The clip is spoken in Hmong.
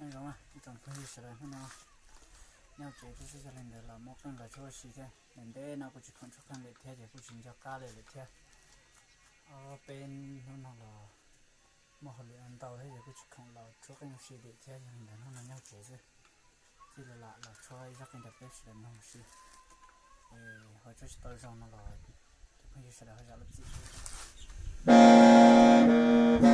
Nyob zoo ib tsoom phooj ywg sawv daws, hnub no nyob tsev tib si, yog li ntawd los muaj qeej los tshuab ua si thiab. Ntev ntev no kuj tsis khoom tshuab qeej lawm thiab ces kuj tsis nco qab li lawm thiab. Ob peb hnub no los muaj hauj lwm ntau thiab ces kuj tsis khoom los tshuab qeej ua si lawm thiab, yog li ntawd hnub no nyob tsev xwb. Thiaj li lam los tshuab ib zaj qeej rau peb sawv daws mloog ua si. Ho tshuab tsis tau zoo no los cov phooj ywg sawv daws ho zam lub txim thiab.